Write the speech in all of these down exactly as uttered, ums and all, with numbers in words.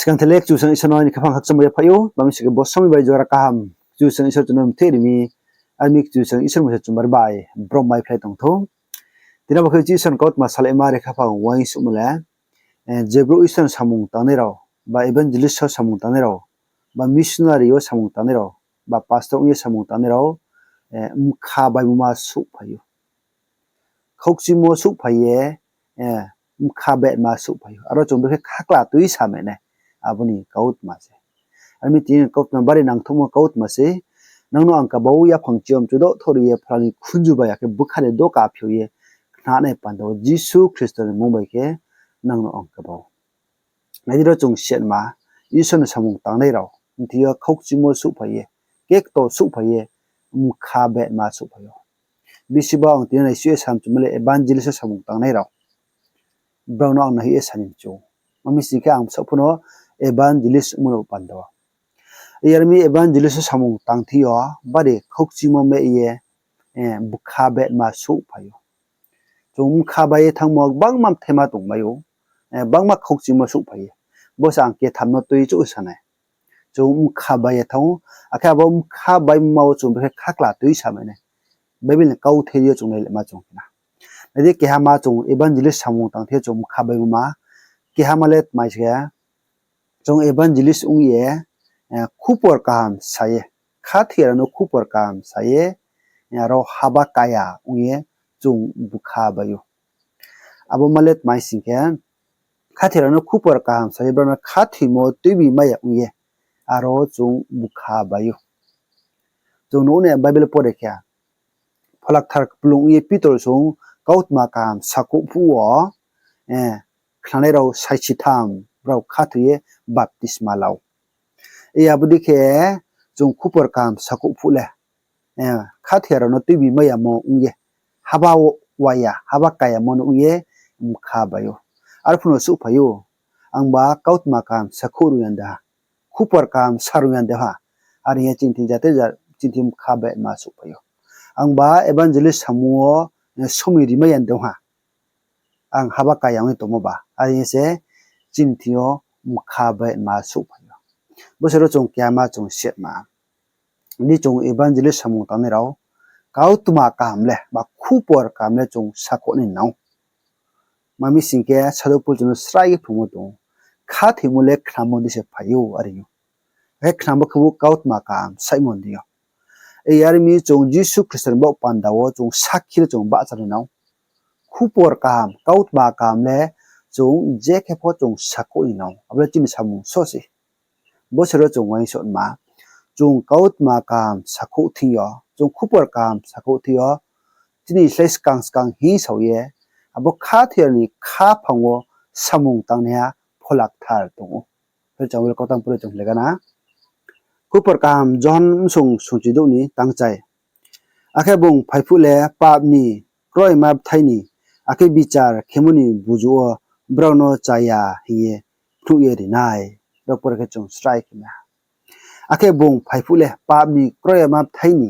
Skang the le Kchusoyang Isor no aini khaphang khakchangmo yaphaih ou, tma mi sing khe bo somoing bai jora kaham Kchusoyang Isor chung no mtheh ri mi, ar mi Kchusoyang Isor mung se chumbar bai brom maiphlai tong thou. Tini bo khe Isor ni kautma salaima ri khaphang uaingsouhmo le, je brouh Isor ni samung tangnai rao, ba evangelist wo samung tangnai rao, ba missionary wo samung tangnai rao, ba pastor ong ye samung tangnai rao, bkha baimo ma souhphai ou. Khaukchimo souhphai ye, bkha betma souhphai ou. Aro chung brekhe khakla tui samai nai. Abo ni kautma se. Ar mi tini kautma bari nangthouhmo kautma se. Nang no ang kaba wo yaphang chiyom chudo thori ye phrang ni khunju bai akhe bkha ni doka phiouh ye khnanai panda wo Jisu Khristo ni mmung bai khe nang no ang kaba ou. Nai di ro chung siatma, Isor ni samung tangnai rao, bthing yo khaukchimo souhphai ye, kekto souhphai ye, bkha betma souhphai ou. Bisi ba ang tini naisuh ye samchuma le evangelist wo samung tangnai rao. Brao no ang naihoih ye sa ni mchu. Tma mi sing khe ang saoh phuno evangelist ongmo no panda wo. Yar mi evangelist wo samung tang thing yo, bari khaukchimo meh ye, bkha betma souhphai ou. Chung bkha bai ye thanngmo gbangma mthaima tongmai ou, gbangma khaukchimo souhphai ye. Bo se ang ketham no tui chouh sa nai. Chung bkha bai ye thanng ou, akhe abo bkha baimo ma wo chung brekhe khakla tui samai nai. Bible ni kauthai yo chung nailaima chung khe na. Nai di kehama chung evangelist samung tang thing yo chung bkha baimo ma. Kehama le tmai se khe, chung evangelist ong ye, khupor kaham sa ye, khathoi rao no khupor kaham sa ye, aro haba kaya ong ye chung bkha bai ou. Abo ma le tmai sing khe, khathoi rao no khupor kaham sa ye, brao no khathoimo tuibi mai ya ong ye, aro chung bkha bai ou. Chung nuh nai Bible pore khe, Pholakthar kplung ong ye Pitor song kautma kaham sakhouh phuh wo, khnanai rao saisi tham brao khathoi ye baptisma la ou. Abo dei khe chung khupor kaham sakhouh phuh le, khathoi rao no tuibi mai yamo ong ye, haba waya, haba kayamo no ong ye bkha bai ou. Arphuh no souhphai ou, angba kautma kaham sakhouh rung ya de ha, khupor kaham sa rung ya de ha, are hing ye chini thing jate ja-, chini thing bkha betma souhphai ou. Angba evangelist samung wo, somoing rimai ya de ha, ang haba kaya ong ye tongmo ba, are hing ye se chini thing yo bkha betma souhphai ou. Bo se ro chung kehama chung siatma. Di chung evangelist samung tangnai rao, kautma kaham le, ba khupor kaham le chung sakhouh nai nang ou. Tma mi sing khe Sadhu Pol chung no srai ye phrungmo tong ou. Khathoimo le khnamo di se phai ou, are ou. Akhe khnamo khe bo kautma kaham saihmo di ou. Yar mi chung Jisu Khristo ni baoh panda wo chung sakhi le chung bahcha nai nang ou. Khupor kaham, kautma kaham le chung je khe pho chung sakhouh nai nang ou. Abo le chini samung so se. Bo se ro chung uaingsouhma, chung kautma kaham sakhouh thing yo, chung khupor kaham sakhouh thing yo, chini slái skang skang hingsao ye, abo khathoi rao ni khaphang wo samung tangnaiha Pholakthar tong ou. Khe chung abo le kautang pore chung le gana. Khupor kaham Johon bsung sungchidouh ni tangchai. Akhe bung phai phuh le pap ni, kroima bthai ni, akhe bichar khemo ni buzu wo brao no chaya hing ye phnuh ye ri nai. Ro pore khe chung srai khe na. Akhe bung phai phuh le pap ni, kroima bthai ni,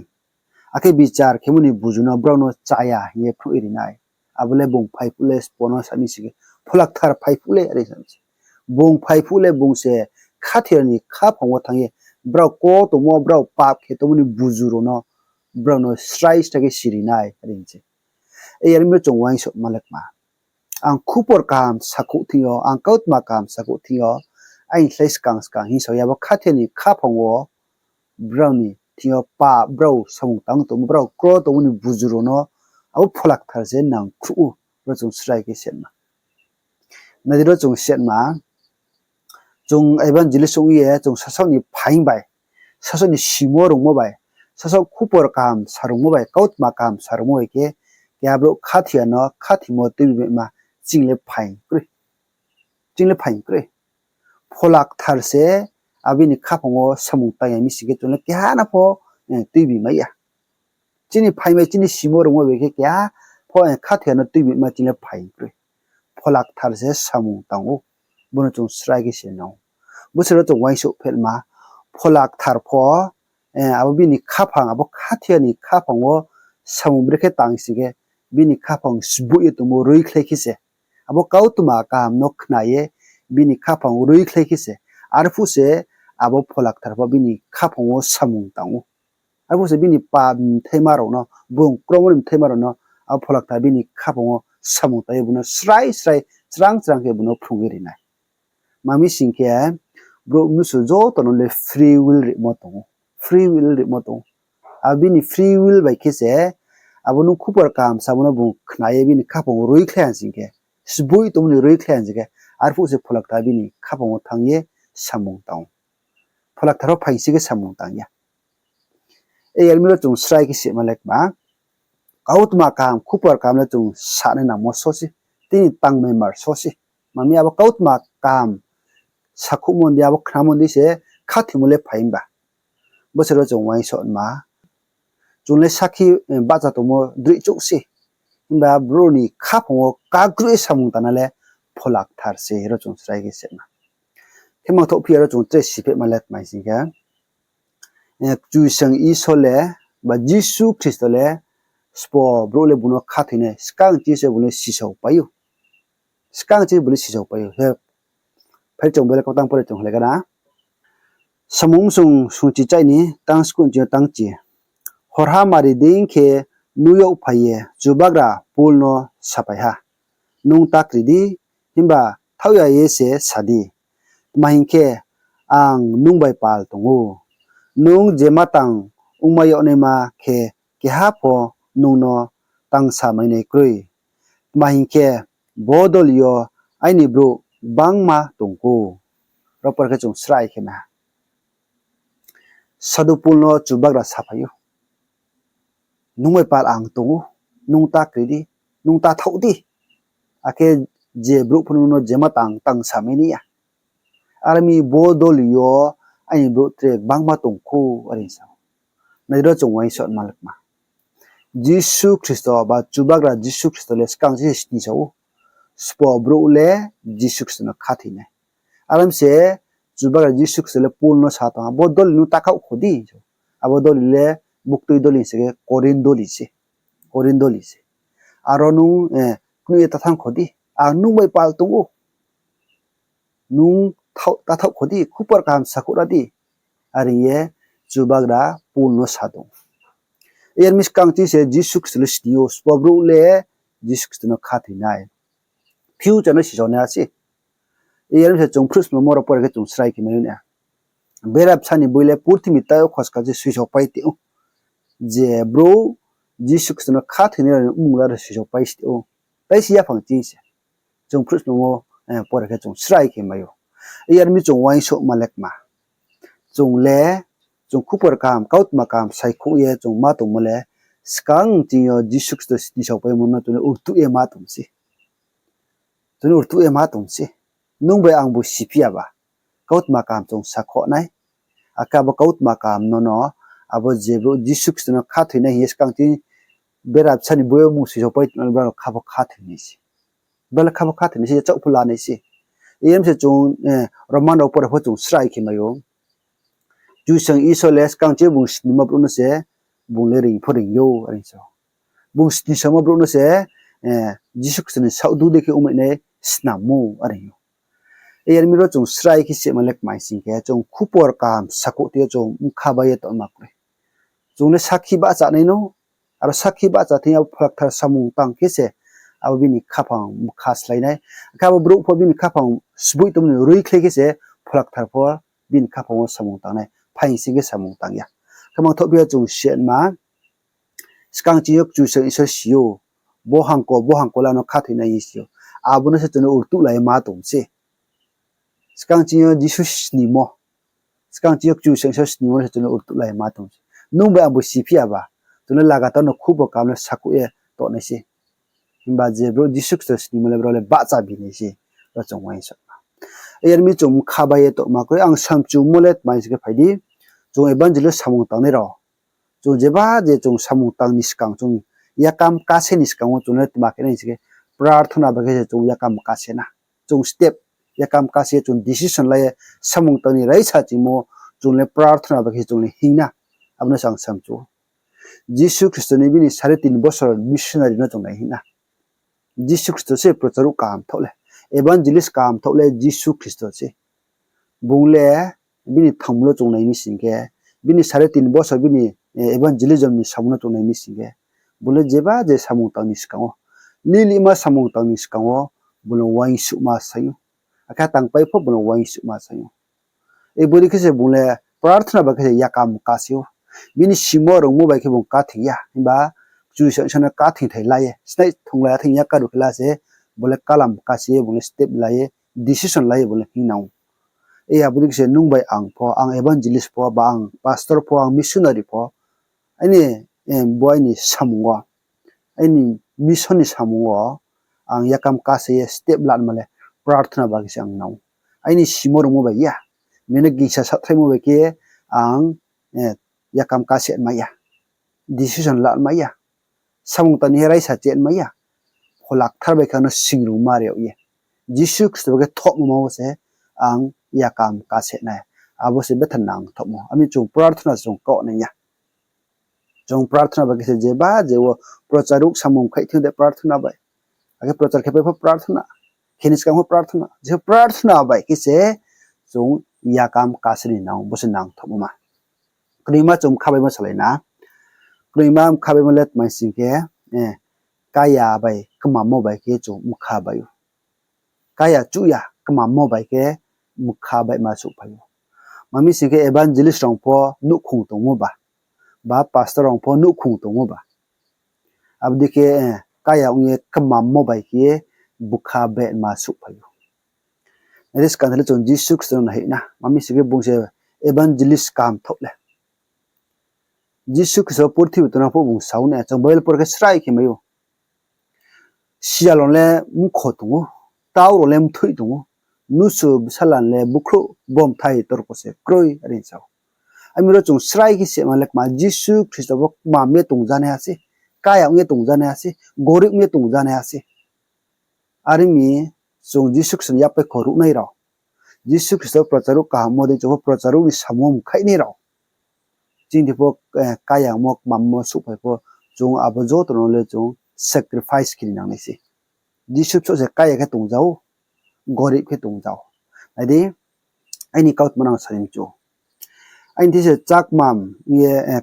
akhe bichar khemo ni buzu no brao no chaya hing ye phnuh ye ri nai. Abo le bung phai phuh le sbo no sa mi sing khe, Pholakthar phai phuh le, are sa mi se. Bung phai phuh le bung se khathoi rao ni khaphang wo thanng ye, brao kro tongmo, brao pap khe tongmo ni buzu rao no, brao no srai srai khe siri nai, are hing se. Yar mi chung uaingsouhma le kma. Ang khupor kaham sakhouh thing yo, ang kautma kaham sakhouh thing yo, aini slái skang skang hingsao ye abo khathoi ni khaphang wo brao ni thing yo pap, brao samung tang tongmo, brao kro tongmo ni buzu rao no abo Pholakthar se nangkhruh ou, ro chung srai khe siatma. Nai di ro chung siatma, chung evangelist ong ye chung sasaoh ni phaing bai, sasaoh ni simo rungmo bai, sasaoh khupor kaham sa rungmo bai, kautma kaham sa rungmo bai khe, keha brouh khathoi ya no khathoimo tuibi mai ma, ching le phaing kroi. Ching le phaing kroi. Pholakthar se abini khaphang wo samung tang ya mi sing khe chung le keha no pho, eh, tuibi mai ya. Chini phaing bai chini simo rungmo bai khe keha pho, eh, khathoi ya no tuibi mai ma ching le phaing kroi. Pholakthar se samung tang ou. Bo no chung srai khe se nang ou. Bo se ro chung uaingsouh phelma. Pholakthar pho, eh, abo bini khaphang, abo khathoi ya ni khaphang wo samung brekhe tang sing khe, bini khaphang sboih ye tongmo roikhlai khe se. Abo kautma kaham no khna ye, bini khaphang roikhlai khe se. Arphuh se abo Pholakthar pho bini khaphang wo samung tang ou. Arphuh se bini pap mthaima rao no, bung kromo ni mthaima rao no, abo Pholakthar bini khaphang wo samung tang ye bung no srai srai, chrang chrang khe bung no phrung ye ri nai. Tma mi sing khe, brouh mnusu joto no le free will rimo tong ou. Free will rimo tong ou. Abo bini free will bai khe se, abo nung khupor kaham samo no bung khna ye bini khaphang wo roi khlai ha sing khe, sboih tongmo ni roi khlai ha sing khe, arphuh se Pholakthar bini khaphang wo thanng ye samung tang ou. Pholakthar pho phaing sing khe samung tang ya. Yar mi ro chung srai khe sima le kma, kautma kaham, khupor kaham le chung sanai nangmo so se, tini tangmaimar so se. Tma mi abo kautma kaham sakhouhmo ni, abo khnamo ni se khathoimo le phai himba. Bo se ro chung uaingsouhma. Chung le sakhi, eh, bahcha tongmo droih chouh se. Himba brouh ni khaphang wo kakroi samung tangnai le Pholakthar se, ro chung srai khe sima. Khe mangthouh phi ya ro chung tre siphehma le tma mi sing khe, eh, Kchusoyang Isor le, ba Jisu Khristo le, sbo brouh le bung no khathoinai, skang ching se bung le sisao pai ou. Skang ching bung le sisao pai ou. He, phai chung bele kautang pore chung le gana. Samung sung sungchi chai ni tang skun ching yo tang chi. Horha mari dei khe nuh yag phai ye Chubagra Pol no saphai ha, Nung ta kri di, himba thaoh ya ye se sa di. Tma hing khe, ang nung bai pal tong ou. Nung je ma tang ongmai yag naima khe keha pho nung no tangsa mai nai kroi. Tma hing khe, bo doli yo aini brouh gbangma tong kho. Ro por khe chung srai khe ma. Sadhu Pol no Chubagra saphai ou, Nung bai pal ang tong ou, nung ta kri di, nung ta thaoh di. Akhe je brouh pho nung no je ma tang, tangsa mai nai ya. Are mi bo doli yo aini brouh tre gbangma tong kho, are sa ou. Nai ro chung uaingsouhma le kma. Jisu Khristo ba Chubagra Jisu Khristo le skang ching se sini sa ou. Sbo brouh le Jisu Khristo no khathoi nai. Are mi se Chubagra Jisu Khristo le Pol no sa tong ha, bo doli nung ta khaoh kho di. Abo doli le buktui doli se khe Korinth doli se. Korinth doli se. Aro nung, eh, knoih ye ta thanng kho di. Ang nung bai pal tong ou. Nung thaoh, ta thaoh kho di, khupor kaham sakhouh ra di. Are ye Chubagra Pol no sa tong. Yar mi skang ching se Jisu Khristo le sini ou, sbo brouh le Jisu Khristo no khathoi nai. Future no sisao nai se. Yar mi se chung phruh snomo ro pore khe chung srai khe mai ou na. Bera bsa ni boi le purthimbi taoh yo khoska se sisao pai tong ou. Je brouh Jisu Khristo no khathoi nai rao ni mmung la ro sisao pai tong ou. Tai si yaphang ching se. Chung phruh snomo, eh, pore khe chung srai khe mai ou. Yar mi chung uaingsouhma le kma. Chung le, chung khupor kaham, kautma kaham saikhouh ye chung ma tongmo le, skang ching yo Jisu Khristo sisao paimo no chung le rtuh ye ma tong se. Chung le rtuh ye ma tong se. Nung bai ang bu siphi ya ba. Kautma kaham chung sakhouh nai. Akhe abo kautma kaham no no, abo je brouh Jisu Khristo no khathoi nai hing ye skang ching bera bsa ni boi yo mmung sisao pai tong ou, brao kha pho khathoi nai se. Brao le kha pho khathoi nai se, yachaoh pho la nai se. Yar mi se chung, eh, Roman rao pore pho chung srai khe mai ou. Kchusoyang Isor le skang ching bung snimo brouh no se, bung le reing pho reing ou, are sa ou. Bung snisamo brouh no se, eh, Jisu Khristo ni saohdu dei khe ongmai nai snammo, are ou. Yar mi ro chung srai khe sima le kma sing khe, chung khupor kaham sakhouh tei yo chung bkha bai ye tongma kroi. Chung le sakhi bahcha nai no, aro sakhi bahcha thing yo Pholakthar samung tang khe se, abo bini khaphang bkha slái nai. Akhe abo brouh pho bini khaphang sboih tongmo ni roi khlai khe se, Pholakthar pho bini khaphang wo samung tang nai. Phaing sing khe samung tang ya. Khe mangthouh phi ya chung sima, skang ching yo Kchusoyang Isor si ou, bo hangko, bo hangko le ano khathoi nai hing si ou. Abo no se chung no rtuhlai ma tong se. Skang ching yo Jisu snimo. Skang ching yo Kchusoyang Isor snimo no se chung no rtuhlai ma tong se. Nung bai ang bu siphi ya ba. Chung le lagatar no khupor kaham le sakhouh ye tong nai se. Himba je brouh Jisu Khristo snimo le brao le bahcha bi nai se. Ro chung uaingsouhma. Yar mi chung bkha bai ye tongma kroi, ang samchumo le tma hing se khe phai di. Chung evangelist samung tangnai rao. Chung jeba je chung samung tang ni skang, chung yakam kase ni skang wo chung le tma khe nai hing se khe, prarthana bai khe se chung yakam kase na. Chung step, yakam kase chung decision lai ye samung tang ni raisa chingmo chung le prarthana bai khe chung le hing na. Abo no se ang samchu ou. Jisu Khristo ni bini sare tin bosor missionary no chung nai hing na. Jisu Khristo se procharuh kaham thaoh le, evangelist kaham thaoh le Jisu Khristo se. Bung le bini thangmo no chung nai mi sing khe, bini sare tin bosor bini, eh, evangelism ni samung no chung nai mi sing khe, bung le jeba je samung tang ni skang wo, lilima samung tang ni skang wo, bung le uaingsouhma sai ou. Akhe tangpai pho bung le uaingsouhma sai ou. Bodei khe se bung le prarthana bai khe se yakam kase ou. Bini simo rungmo bai khe bung kathing ya, himba Kchusoyang Isor no kathingthai la ye, snai thunglai ya thing ya karuh khe la se, bung le kalam kase ye, bung le step la ye, decision la ye bung le hing nang ou. Ei, abo dei khe se nung bai ang pho, ang evangelist pho, ba ang pastor pho, ang missionary pho, aini, eh, bo aini samung wo, aini mission ni samung wo, ang yakam kase ye step lama le prarthana bai khe se ang nang ou. Aini simo rungmo bai ya, bini gingsa saohthaimo bai khe ang, eh, yakam kase mai ya, decision la mai ya, samung tang ni raisa che mai ya, Phola Kthar bai khe ang no singrungma ri yag ye, Jisu Khristo bai khe thohmo ma wo se ang yakam kase nai. Abo se betha nangthohmo. Ami chung prarthana chung kau nai ya. Chung prarthana bai khe se jeba je wo procharuh samung khaih thing de prarthana bai. Akhe prochar khe pai pho prarthana. Khe ni skang pho prarthana. Je prarthana bai khe se chung yakam kase ni nang, bo se nangthohmo ma. Knoima chung mkha baimo salai na. Knoima mkha baimo le tma sing khe, eh, kaya bai kmammo bai khe chung mkha bai ou. Kaya chuh ya kmammo bai khe mkha baihma souhphai ou. Tma mi sing khe evangelist rao pho nouhkhong tongmo ba, ba pastor rao pho nouhkhong tongmo ba. Abo dei khe, eh, kaya ong ye kmammo bai khe bkha baihma souhphai ou. Nai di, skang tha le chung Jisu Khristo no nai na. Tma mi sing khe bung se evangelist kaham thoh le. Jisu Khristo purthimbi tongnang phuh bung sa ou na, chung Bible por khe srai khe mai ou. Sial rao le mkho tong ou, tau rao le mthoih tong ou, mnusu bsala le bukhrouh bomthai torko se kroi, are sa ou. Ami ro chung srai khe se ma le kma, Jisu Khristo bo kmam ye tongjanaiha se, kaya ong ye tongjanaiha se, gorib ong ye tongjanaiha se. Are mi chung Jisu Khristo ni yapaikho ruhnai rao, Jisu Khristo procharuh kaham mo dei chung pho procharuh ni samung wo mkhaihnai rao, chini pho, eh, kayangmo kmammo souhphai pho, chung abo joto no le chung sacrifice khe ni nangnai se. Jisu bsaoh se kaya khe tongja ou, gorib khe tongja ou. Nai di, aini kautma no ang sa ni mchu ou. Aini thing se chá kmam ye, eh,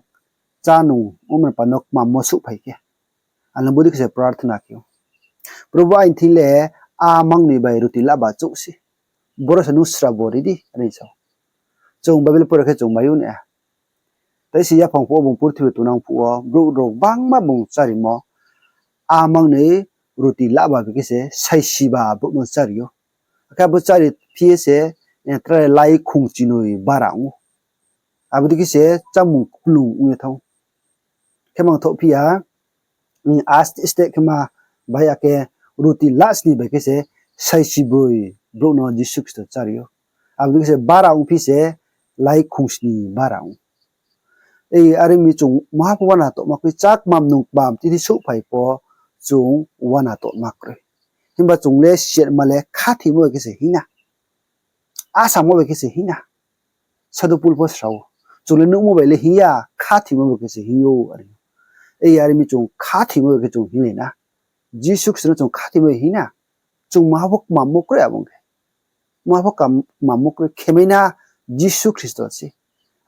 chá nung ongmo ni panda kmammo souhphai khe, ang le bodei khe se prarthana khe ou. Probhu, aini thing le a mangnoi bai ruti laba chouh se. Boro se nung srabo ri di, are sa ou. Chung Bible pore khe chung mai ou na. Taisi yaphang phuh wo bung purthimbi tongnang phuh wo brouh rao gbangma bung chárimo, a mangnoi ruti laba bai khe se saisiba brouh no chári ou. Akhe abo chári phi ye se, eh, tre lai khongchingnoi bara ong ou. Abo dei khe se chámung kplung ong ye thanng ou. Khe mangthoh phi ya, aste aste khe ma bai ya khe ruti la sni bai khe se saisibroi brouh no Jisu Khristo chári ou. Abo dei khe se bara ongphi se lai khongsni bara ong. Ei, are mi chung maha pho uana tongma kroi, chá kmam nung kmam tini souhphai pho chung uana tongma kroi. Himba chung le siatma le khathoimo bai khe se hing na. Asamo bai khe se hing na. Sadhu Pol pho sa ou, chung le nuhmo bai le hing ya, khathoimo bai khe se hing ou, are. Ei, are mi chung khathoimo bai khe chung hinglai na. Jisu Khristo no chung khathoimo bai hing na. Chung maha pho kmammo kroi abo ong khe. Maha pho kmammo kroi, khemai na Jisu Khristo se.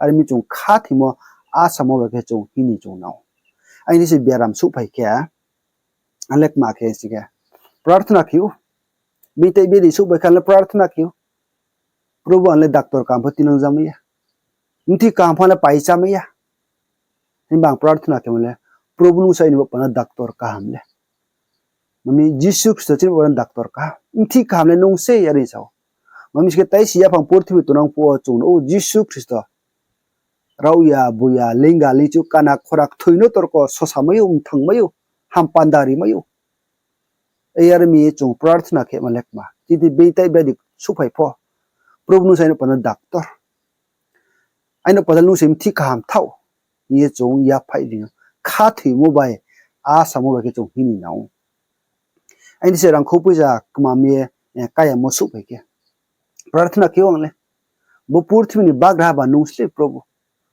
Are mi chung khathoimo asamo bai khe chung hing ni chung nang ou. Aini se biaram souhphai khe, ang le kma khe si khe prarthana khe ou. Bini tei bini souhphai khe ang le prarthana khe ou. Probhu, ang le doctor kaham pho tinang ja mai ya. Mthi kaham pho ang le pai chá mai ya. Himba ang prarthana khe mo le, Probhu, nung se aini bo panda doctor kaham le. Mami Jisu Khristo chini bo panda doctor kaham. Mthi kaham le nung se, are sa ou. Mami si khe taisi yaphang purthimbi tongnang phuh wo chung no, o Jisu Khristo, rao ya, bu ya, lingga, lingchu, kana, khora, kthoi no torko, sosa mai ou, mthang mai ou, hampanda ri mai ou. Ei, are mi chung prarthana khe ma le kma. Chini bini tei bini souhphai pho, Probhu, nung se aini panda doctor. Aini panda nung se mthi kaham thaoh. Hing ye chung yaphaih ri ou. Khathoimo bai, asamo bai khe chung hing ni nang ou. Aini se rangkhou poicha kmam ye, eh, kayamo souhphai khe, prarthana khe ou ang le, bo purthimbi ni bagraha ba nung se Probhu.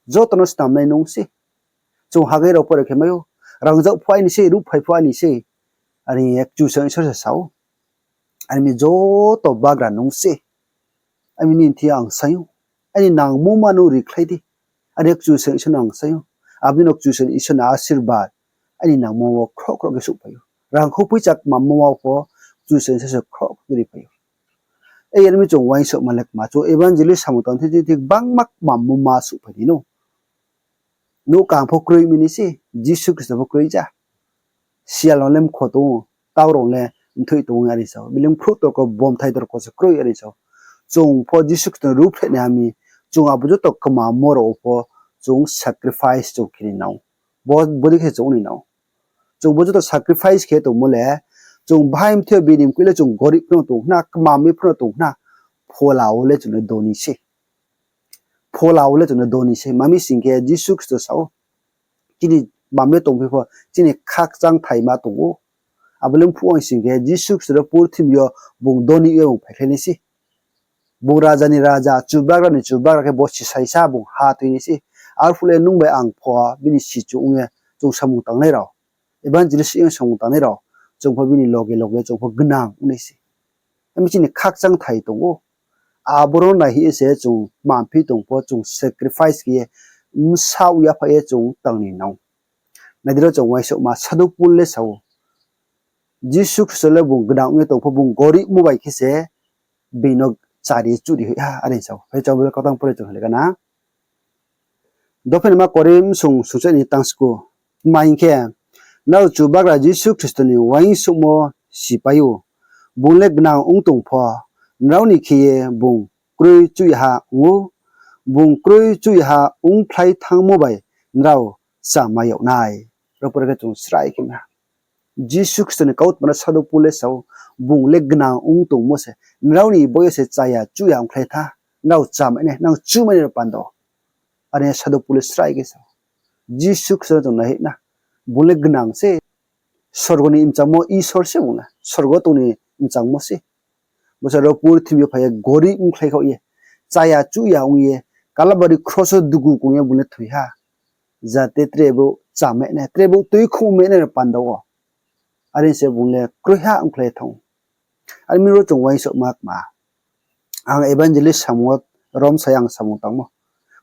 Joto no snamnai nung se. Chung hagai rao pore khe mai ou. Rangzag pho aini se, ruhphai pho aini se. Are Kchusoyang Isor se sa ou. Are mi joto bagra nung se. Ami nini thing yo ang saing ou, aini nangmo ma no rikhlai di. Are Kchusoyang Isor no ang saing ou. Abo dei no Kchusoyang Isor ni asirbad aini nangmo wo khroh khroh khe souhphai ou. Rangkhou poicha kmammo ma pho Kchusoyang Isor se khroh khroh khe riphai ou. Yar mi chung uaingsouhma le kma, chung evangelist samung tang thing thing bangma kmammo ma souhphai di no. Nouh kang pho kroi mi ni se, Jisu Khristo pho kroi ja. Sial rao le mkho tong ou, tau rao le mthoih tong ou are sa ou. Bini phruh torko, bomthai torko se kroi are sa ou. Chung pho Jisu Khristo no ruhphreh nai ha mi, chung abo joto kmammo rao pho chung sacrifice chung khe ni nang ou. Bo, bodei khe chung ni nang ou. Chung bo joto sacrifice khe tongmo le, chung bahai mthoi bini mkoih le chung gorib pho no tong khna, kmam ye pho no tong khna, phola wo le chung le doni se. Phola wo le chung le doni se. Ma mi sing khe Jisu Khristo sa ou, chini kmam ye tongphi pho, chini khakchangthai ma tong ou. Abo le mphuh ang sing khe Jisu Khristo le purthimbi yo bung doni ye bung phaikhlai nai se. Bung raja ni raja, chubagra ni chubagra khe bo sisaisa bung ha tui nai se. Arphuh le nung bai ang pho bini sichu ong ye chung samung tangnai rao, evangelist ong ye samung tangnai rao, chung pho bini loge loge chung pho gnang ong nai se. Ami chini khakchangthai tong ou. Abo no naihoih ye se chung kmamphi tong pho chung sacrifice khe ye, bsaoh yaphaih ye chung tang ni nang ou. Nai di ro chung uaingsouhma, Sadhu Pol le sa ou, Jisu Khristo le bung gnang ong ye tong pho bung goribmo bai khe se being no chari chuhri hoih ha are sa ou. Phai chung Bible kautang pore chung hele gana. Dophenima Korinth bsung sungcha ni tangsku. Tma hing khe, nrao Chubagra Jisu Khristo ni uaingsouhmo sipai ou. Bung le gnang ong tong pho, nrao ni khe ye bung kroi chuhyaha ong ou. Bung kroi chuhyaha ongkhlai thanngmo bai nrao chámai yag nai. Ro pore khe chung srai khe ma. Jisu Khristo ni kautma no Sadhu Pol le sa ou, bung le gnang ong tongmo se, nrao ni bo ye se chaya chuhya ongkhlai tha, nrao chámai nai, nang chuhmai nai ro panda. Are Sadhu Pol le srai khe sa ou. Jisu Khristo no chung naihoih na, bung le gnang se, sorgo ni mchangmo Isor se bung le, sorgo tong ni mchangmo se. Bo se ro purthimbi yo phai ye gorib ongkhlai khaoh ye, chaya chuhya ong ye, Kalbari kros wo dugu kong ye bung le thoi ha. Jate tre bo chámai nai, tre bo tuikhouhmai nai ro panda wo. Are se bung le kroiha ongkhlai thanng ou. Are mi ro chung uaingsouhma kma. Ang evangelist samung wo romsa ye ang samung tangmo,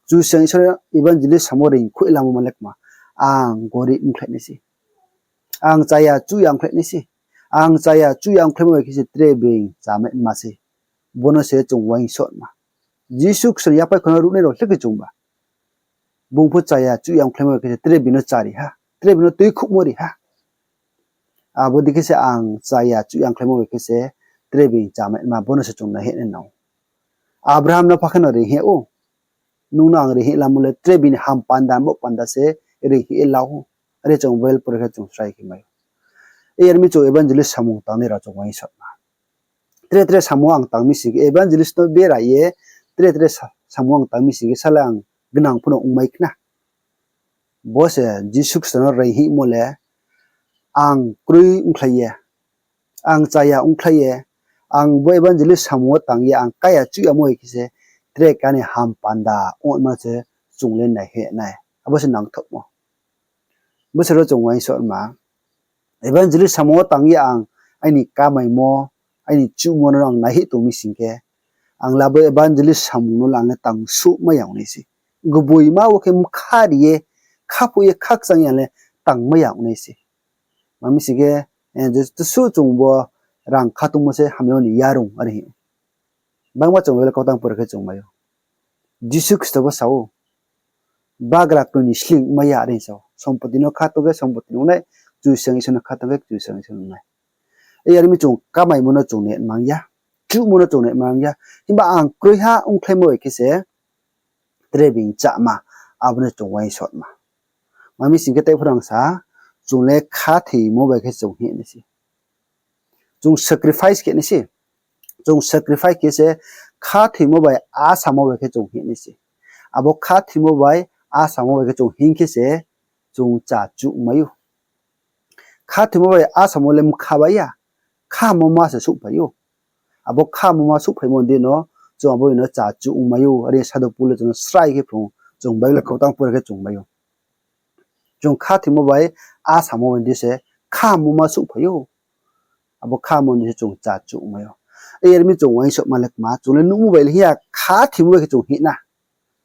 Kchusoyang Isor evangelist samung wo reingkhouh lamo ma le kma. Ang gorib ongkhlai nai se. Ang chaya chuhya ongkhlai nai se. Ang chaya chuhya ongkhlaimo bai khe se tre being chámai ma se. Bo no se chung uaingsouhma. Jisu Khristo ni yapai kho no ruhnai rao le khe chungba. Bung pho chaya chuhya ongkhlaimo bai khe se tre being no chári ha, tre being no tuikhouhmo ri ha. Abo dei khe se ang chaya chuhya ongkhlaimo bai khe se tre being chámai ma, bo no se chung naihoih nai nang ou. Abraham no pha khe no reinghoih ou. Nung no ang reinghoih lamo le tre bini ham panda, bo panda se reinghoih ye la ou. Are chung Bible pore khe chung srai khe mai ou. Yar mi chung evangelist samung tangnai rao chung uaingsouhma. Tre tre samung ang tang mi sing khe, evangelist no bera ye, tre tre sa-, samung ang tang mi sing khe, sala ang gnang pho no ongmai khna. Bo se Jisu Khristo no reinghoihmo le, ang kroi ongkhlai ye, ang chaya ongkhlai ye, ang bo evangelist samung wo tang ye ang kaya chuhyamo bai khe se, tre kani ham panda ongma se chung le naihoih nai. Abo se nangthouhmo. Bo se ro chung uaingsouhma. Evangelist samung wo tang ye ang aini kamaimo, aini chuhmo no ang naihoih tong mi sing khe, ang le abo evangelist samung no le ang le tangsuhmai ya ong nai se. Gboima wo khe mkha ri ye, khaphuh ye khakchang ye ang le tangmai ya ong nai se. Ma mi sing khe, eh, je, jesuh chung bo rang khatungmo se hamyag ni yarung are hing ou. Bangma chung Bible kautang pore khe chung mai ou. Jisu Khristo bo sa ou, bagra knoi ni sleing mai ya are sa ou. Sompoti no khatung khe sompoti ni ong nai, Kchusoyang Isor no khatung khe Kchusoyang Isor ni ong nai. Yar mi chung kamaimo no chung ne mang ya, chuhmo no chung ne mang ya. Himba ang kroiha ongkhlaimo bai khe se tre being cháma, abo no chung uaingsouhma. Ma mi sing khe tei pho rang sa, chung le khathoimo bai khe chung hing nai se. Chung sacrifice khe nai se. Chung sacrifice khe se khathoimo bai asamo bai khe chung hing nai se. Abo khathoimo bai asamo bai khe chung hing khe se chung chá chuhmai ou. Khathoimo bai asamo le mkha bai ya, khamo ma se souhphai ou. Abo khamo ma souhphaimo ni deino chung abo no chá chuhmai ou. Are Sadhu Pol le chung no srai khe phrung, chung Bible kautang pore khe chung mai ou. Chung khathoimo bai asamo bai di se khamo ma souhphai ou. Abo khamo ni se chung chá chuhmai ou. Yar mi chung uaingsouhma le kma, chung le nuhmo bai le hing ya, khathimo bai khe chung hing na.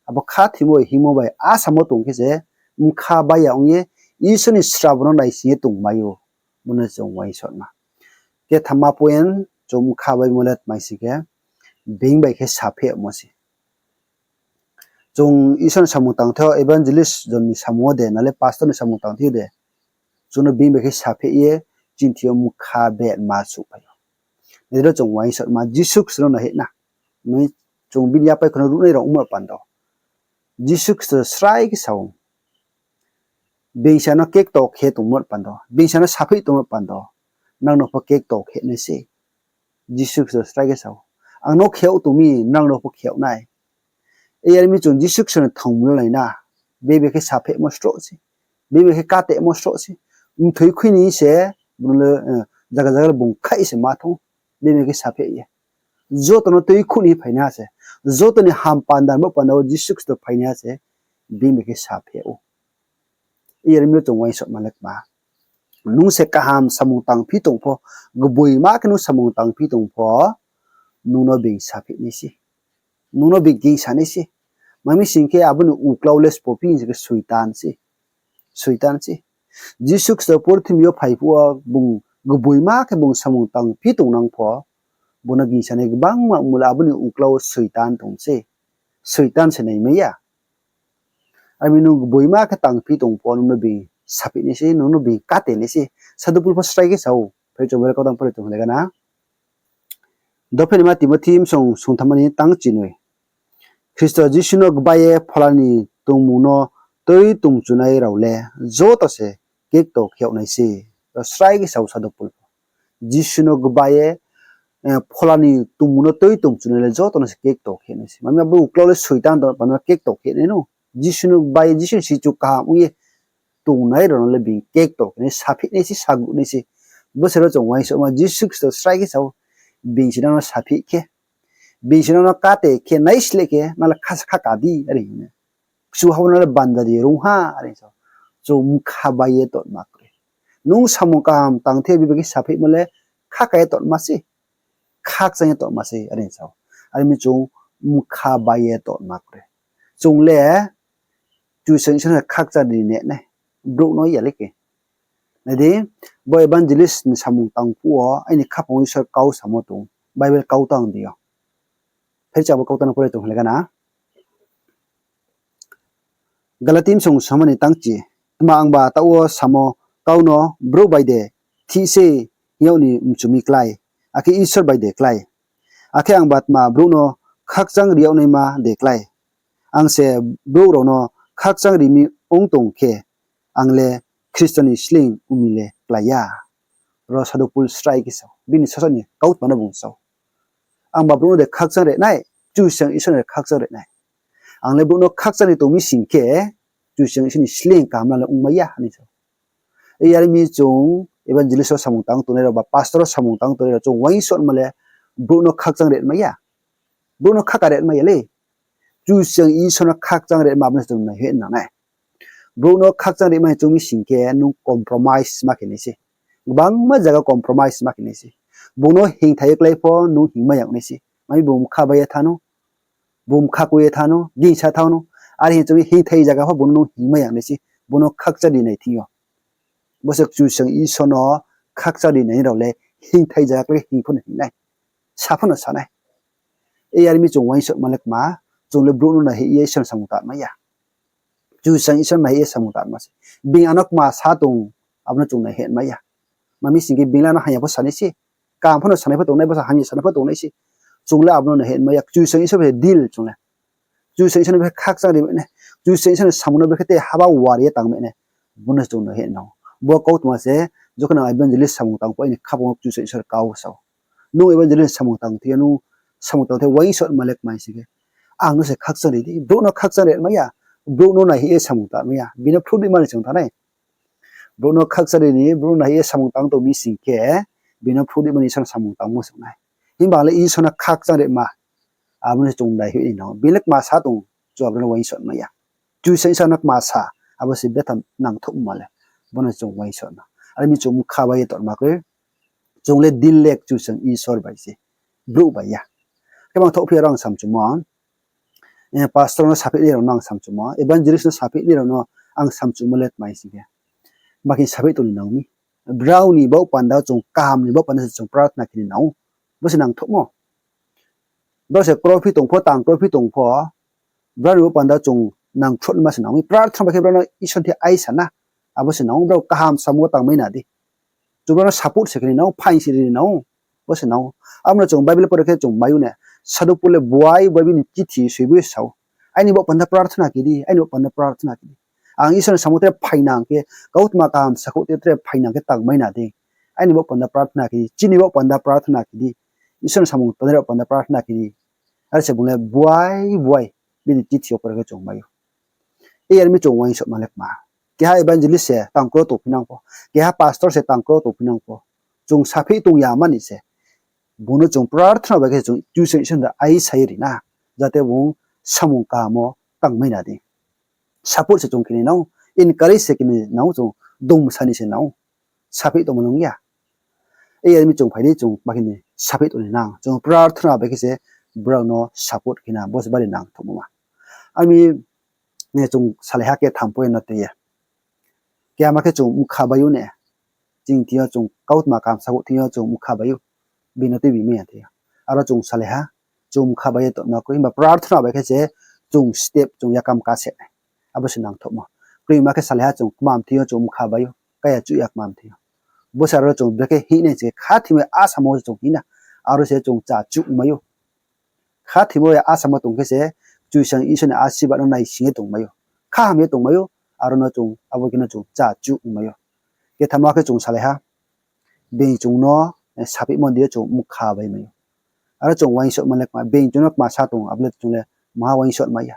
Abo khathimo bai hingmo bai asamo tong khe se, bkha bai ya ong ye, Isor ni srabo no naising ye tongmai ou. Bo no chung uaingsouhma. Kethamma point, chung bkha baimo le tmai sing khe, being bai khe saphehmo se. Chung Isor ni samung tang thai yo, evangelist jon ni samung wo de, na le pastor ni samung tang thai yo de, chung no being bai khe sapheh ye, chini thing yo bkha betma souhphai ou. Nai di ro chung uaingsouhma, Jisu Khristo no nai hih na. Chung bini yapai kho no ruhnai rao ongmo panda. Jisu Khristo srai khe sa ou. Beingsa no kekto khe tongmo panda. Beingsa no sapheh tongmo panda. Nang no pho kekto khe nai se. Jisu Khristo srai khe sa ou. Ang no khe yag tong mi, nang no pho khe yag nai. Yar mi chung Jisu Khristo ni thangmo no nai na. Being bai khe saphehmo sroh se. Being bai khe katemo sroh se. Mthoi khui ni se, bung le, eh, zaga zaga le bung khaih se ma thang. Being bai khe sapheh ye. Joto no tuikhouh ni phainaiha se. Joto ni ham panda bo panda wo Jisu Khristo phainaiha se. Being bai khe sapheh ou. Yar mi chung uaingsouhma le kma. Nung se kaham samung tangphi tong pho, gboima khe nung samung tangphi tong pho, nung no being sapheh nai se. Nung no being gingsa nai se. Ma mi sing khe abo ni uklau le sbo phi hing se khe Soitan se. Soitan se. Jisu Khristo purthimbi yo phai phuh wo bung gboima khe bung samung tangphi tongnang pho, bung no gingsa nai gbangma ongmo le abo ni uklau wo Soitan tong se. Soitan se naimai ya. Ar mi nung gboima khe tangphi tong pho, nung no being sapheh nai se, nung no being kate nai se. Sadhu Pol pho srai khe sa ou, phai chung bere kautang pore chung le gana. Dophenima Timothi bsong sungthamma ni tang chinoi. Khristo Jisu no gbai ye phola ni tongmung no tui tongchunai rao le joto se kekto khe yag nai se. Ro srai khe sa ou Sadhu Pol pho. Jisu no gbai ye, eh, phola ni tongmung no tui tongchunai le joto no se kekto khe nai se. Ma mi abo uklau le Soitan tong panda no kekto khe nai no. Jisu no gbai ye, Jisu ni sichu kaham ong ye tongnai rao no le being kekto khe nai, sapheh nai se, sagu nai se. Bo se ro chung uaingsouhma Jisu Khristo srai khe sa ou, being se nang no sapheh khe, being se nang no kate khe, naisleh khe, nang le kha, kha ka di, are hing ye. Kchuha wo nang le banja di rung ha, are sa ou. Chung bkha bai ye tongma kroi. Nung samung kaham tang thai yo being bai khe saphehmo le kha ka ye tongma se. Khakchang ye tongma se, are sa ou. Are mi chung bkha bai ye tongma kroi. Chung le Kchusoyang Isor no khakchang ri ni nai. Brouh no ya le khe. Nai di, bo evangelist ni samung tang phuh wo, aini khaphang wo Isor kau samo tong. Bible kau tang di yo. Phai chung abo kau tang no pore chung le gana. Galati bsong sungthamma ni tang chi. Tma angba taoh wo samo kau no brouh bai de thih se hing yag ni mchu mi klái, akhe Isor bai de klái? Akhe angba tma brouh no khakchang ri yag naima de klái? Ang se brouh rao no khakchang ri mi ong tong khe, ang le Khristo ni sleing ong mi le klái ya. Ro Sadhu Pol srai khe sa ou, bini sasaoh ni kautma no bung sa ou. Angba brouh no de khakchang ri nai, Kchusoyang Isor no de khakchang ri nai. Ang le brouh no khakchang ri tong mi sing khe, Kchusoyang Isor ni sleing kaham le ongmai ya, hing sa ou. Yar mi chung evangelist wo samung tang tongnai rao ba pastor wo samung tang tongnai rao chung uaingsouhma le brouh no khakchang ri mai ya. Brouh no khaka ri mai ya le. Kchusoyang Isor no khakchang ri ma, abo no chung naihoih nang nai. Brouh no khakchang ri mai chung mi sing khe nung compromise ma khe nai se. Gbangma zaga compromise ma khe nai se. Bung no hingthai ye klái pho nung hingmai ya nai se. Mai bung bkha bai ye thanng no, bung bkha khui ye thanng no, gingsa thanng no. Are hing chung hingthai zaga pho bung no nung hingmai ya nai se. Bung no khakchang ri nai thing yo. Bo se Kchusoyang Isor no khakchang ri nai rao le hingthai zaga klái hing pho no hing nai. Sa pho no sa nai. Yar mi chung uaingsouhma le kma, chung le brouh no naihoih ye Isor ni samung tangmai ya. Kchusoyang Isor naihoih ye samung tangma se. Being ano kma sa tong, abo no chung naihoih mai ya. Ma mi sing khe being le ano hamya pho sa nai se. Kaham pho no sa nai pho tong nai, bo sa hamya sa nai pho tong nai se. Chung le abo no naihoih mai ya. Kchusoyang Isor bai deal chung le. Kchusoyang Isor no bai khakchang ri mai nai. Kchusoyang Isor ni samung no bai khe te haba war ye tang mai nai. Bo no chung naihoih nang. Bo kautma se, jokhon ang evangelist samung tang phuh aini khaphang wo Kchusoyang Isor kau sa ou. Nung evangelist samung tang thai yo, nung samung tang thai uaingsouhma le kma sing khe, ang no se khakchang ri di, brouh no khakchang ri mai ya, brouh no naihoih ye samung tangmai ya, bini phruh di mani chung thanng nai. Brouh no khakchang ri ni, brouh no naihoih ye samung tang tong mi sing khe, bini phruh di mani Isor no samung tangmo se ong nai. Himba ang le Isor no khakchang ri ma, abo no chung naihoih nai nang. Being le kma sa tong, chung abo no uaingsouhma ya. Kchusoyang Isor no kma sa, abo se betha nangthouhma le. Bo no chung uaingsouhma. Are mi chung bkha bai ye tongma kroi. Chung le deal le Kchusoyang Isor bai se. brouh bai ya. Khe bang thohphi aro ang samchumo, pastor no sapheih nai rao no ang samchumo, evangelist no sapheih nai rao no ang samchumo le tma hing sing khe, ma khe sapheih tong ni nang mi. Brao ni baoh panda chung kaham ni baoh panda se chung prarthana khe ni nang ou. Bo se nangthouhmo. Brao se krophi tong pho, tang krophi tong pho, brao ni baoh panda chung nangkhruh ma se nang mi. Prarthana bai khe brao no Isor thing aisa na. Abo se nang ou, brao kaham samung wo tangmai na di. Chung brao no support se khe ni nang ou, phaing se ri ni nang ou. Bo se nang ou. Abo no chung Bible pore khe chung mai ou na. Sadhu Pol le buai buai bini chithi soiboi sa ou, aini baoh panda prarthana khe di, aini baoh panda prarthana khe di. Ang Isor ni samung tre phainang khe, kautma kaham sakhouh te tre phainang khe tangmai na di. Aini baoh panda prarthana khe di, chini baoh panda prarthana khe di. Isor ni samung tangnai rao panda prarthana khe di. Are se bung le buai buai bini chithi yo pore khe chung mai ou. Yar mi chung uaingsouhma le kma. Keha evangelist se tangkro tongphi nang pho, keha pastor se tangkro tongphi nang pho, chung sapheih tong ya mani se, bung no chung prarthana bai khe se chung Kchusoyang Isor no aisa ye ri na, jate bung samung kaham wo tangmai na di. Support se chung khe ni nang ou, encourage se khe ni nang ou, chung domsa ni se nang ou, sapheih tongmo nung ya. Yar mi chung phai di, chung ma khe ni sapheih tong ni nang, chung prarthana bai khe se brao no support khe na, bo se bari nangthouhmo ma. Ar mi chung salaiha ketham point no tui ye. Keha ma khe chung mkha bai ou ne. Chini thing yo chung kautma kaham sakhouh thing yo chung mkha bai ou. Bini no tuibi mai ya thing yo. Aro chung salaiha, chung mkha bai ye tongma kroi, himba prarthana bai khe se chung step chung yakam ka se nai. Abo se nangthouhmo. Kroima khe salaiha chung kmam thing yo chung mkha bai ou, kaya chuh ya kmam thing yo. Bo se aro chung brekhe hing nai se khe khathimo asamo se chung hing na. Aro se chung cha chuh ongmai ou. Khathimo ya asamo tong khe se Kchusoyang Isor ni asirbad no naising ye tongmai ou. Khaham ye tongmai ou, aro no chung abo khe no chung cha chuh ongmai ou. Kethama khe chung salaiha, being chung no sapheihmo di yo chung mkha bai mai ou. Aro chung uaingsouhma le kma, being chung no kma sa tong, abo le chung le maha uaingsouhma ya.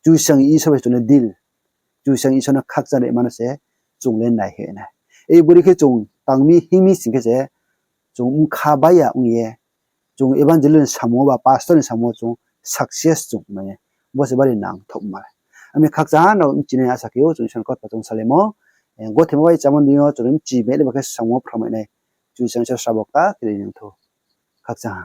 Kchusoyang Isor bai chung le deal. Kchusoyang Isor no khakchang ri mano se chung le naihoih nai. Ei bori khe chung tang mi hing mi sing khe se chung mkha bai ya ong ye, chung evangelist ni samung wo ba pastor ni samung wo chung success chung mai nai. Bo se bari nangthouhma le. Ami khakchang ha no bchinai asa khe ou, chung Isor ni kautma chung salaimo. Gothe ma bai chámo ni yo chung bchi mai le ba khe samung wo phramai nai. Kchusoyang Isor srabo kta khe ri nang thou. Khakchang ha.